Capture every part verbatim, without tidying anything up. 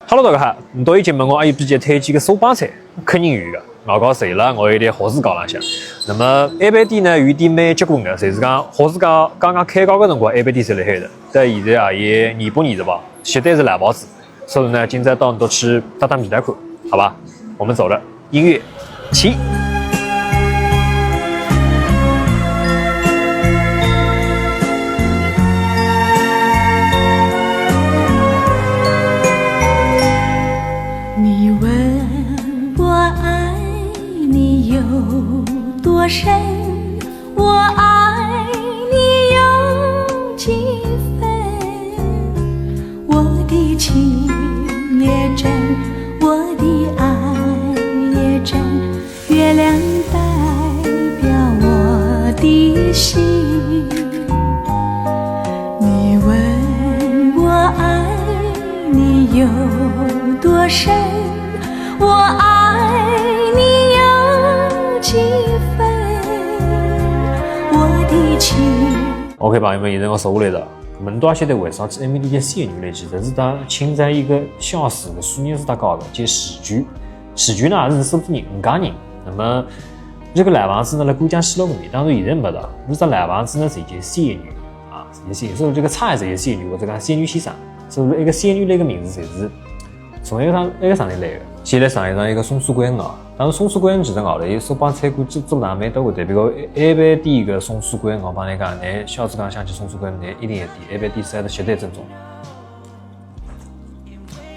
Hello，大家好，侬笃已经问我阿有比较推荐个苏帮菜，肯定有个。外加侪辣我一条好事讲浪向。那么埃爿店呢，有一点蛮结棍个，就是讲好事讲刚刚开业个辰光，埃爿店是辣海个，但现在也有廿八年了吧，绝对是老牌子。所以呢，今朝带侬笃去搭搭味道看，好吧？我们走了，音乐起。 你问我爱你有多深，我爱你有几分？我的情也真，我的爱也真，月亮代表我的心。你问我爱你有多深， 我爱你有几分？我的情。 OK，朋友们，现在我收下来了。那么侬笃也晓得为啥体埃面搭叫鲜鱼嘞？其实是搭清朝一个写字个书人是搭讲个，叫徐隽。徐隽呢，也是苏州人，吴家人。那么搿个老房子呢，辣莆江西路搿面，当然现在没了。搿只老房子呢，就叫鲜鱼啊，就叫鲜鱼。所以搿个菜就叫鲜鱼，或者讲鲜鱼先生。所以搿个鲜鱼搿个名字，就是 从埃个上埃个上头来个。先来尝一尝一个松鼠桂鱼啊。当然松鼠桂鱼其实外头有苏帮菜馆做做得蛮多个，对，比如埃爿店个松鼠桂鱼，我帮侬讲，侬下次讲想吃松鼠桂鱼，侬一定要点埃爿店，是绝对正宗。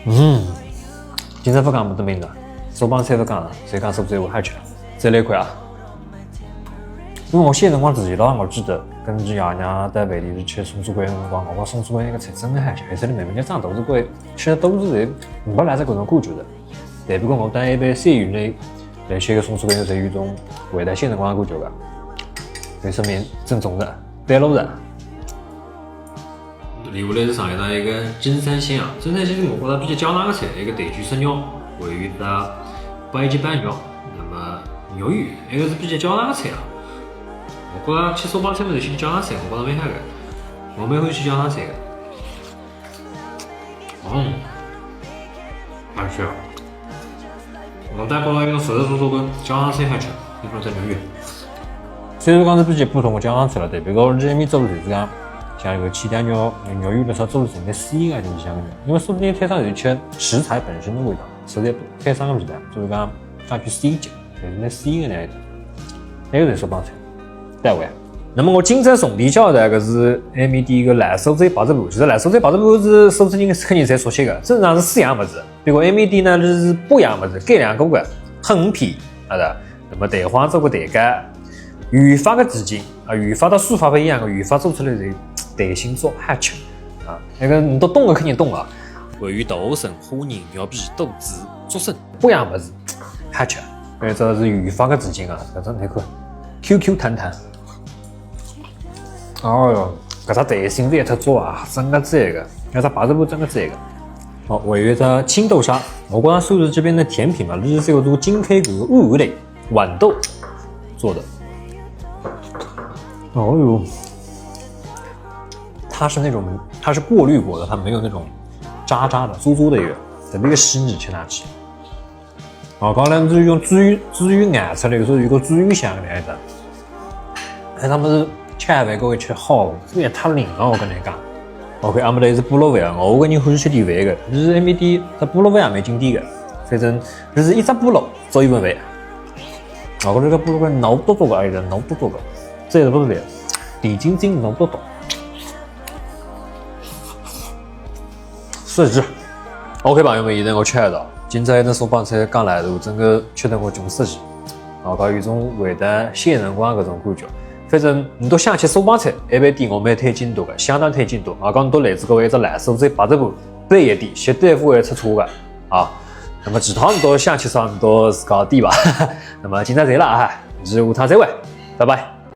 嗯，今朝勿讲没得名字，苏帮菜勿讲了，就讲苏州话好吃。再来一块啊。因为我小辰光自家，我记得跟仔爷娘到饭店去吃松鼠桂鱼个辰光，我讲松鼠桂鱼搿个菜真个好吃，而且里面个长都是桂 吃个都是人，没来着搿种感觉的。但不过我当一杯鲜鱼呢，来吃个松鼠桂鱼，侪有种回到小辰光个感觉个，搿说明正宗的，对路的。留下来是尝一尝一个蒸三鲜啊，蒸三鲜是我觉着比较家常个菜，一个蛋卷塞肉，还有一只白切白肉，那么牛肉，埃个是比较家常个菜啊。我觉着吃苏帮菜么是吃家常菜，我觉着蛮好个，我蛮欢喜吃家常菜个。 嗯，好吃啊。我带过来一个熟的猪肉跟家常菜好吃，一般在牛肉。虽然讲是比较普通个家常菜了，对，不过这面做了就是讲，像有个鸡蛋肉、牛肉的时候做了是蛮鲜个，就是像个，因为苏州人天生就吃食材本身的味道，实在天生个味道，就是讲感觉鲜一点，就是蛮鲜个那一点。那个人说帮菜。 单位。那么我今朝重点介绍个是埃面搭个老苏州白切布，其实老苏州白切布是苏州人肯定侪熟悉个，正常是四样物事，不过埃面搭呢是八样物事，改良过个，很便宜，啊的。那么蛋黄做个蛋糕，油发个皮筋啊，油发搭苏发勿一样个，油发做出来是弹性足好吃啊，那个侬笃懂个肯定懂啊。还有豆豉、虾仁、肉皮、豆豉、竹笋，八样物事好吃，而且是油发个皮筋啊，搿种侬看，Q Q弹弹。 哦哟，搿只弹性勿要太足啊，真个赞个，搿只白切布真个赞个。哦，还有一只青豆沙，我觉着苏州这边的甜品嘛，就是这个做金开口个五味类豌豆做的。哦哟，它是那种，它是过滤过的，它没有那种渣渣的、酥酥的一个，特别个细腻，吃下去。 哦，刚才是用猪油，猪油熬出来，有时候有个猪油香个样子。哎，他们是吃饭各位吃好，这也太灵了，我跟你讲。OK，阿么头是菠萝饭啊，我个人欢喜吃甜饭个，就是埃面搭只菠萝饭也蛮经典个，反正就是一只菠萝做一碗饭。啊，我这个菠萝饭老多多个，哎呀，老多多个，这也不得了，甜津津老多多。是这。 OK，朋友们，现在我吃好了，今朝一顿苏帮菜讲来了，真个吃得我穷死去。哦，讲有种回到小辰光搿种感觉。反正侬笃想吃苏帮菜，埃爿店我蛮推荐侬个，相当推荐侬。啊，讲侬笃来仔搿位一只老苏州白切布，八一店，绝对勿会出错个。啊，那么其他侬笃想吃啥，侬笃自家点吧。那么今朝侪了啊，是下趟再会，拜拜。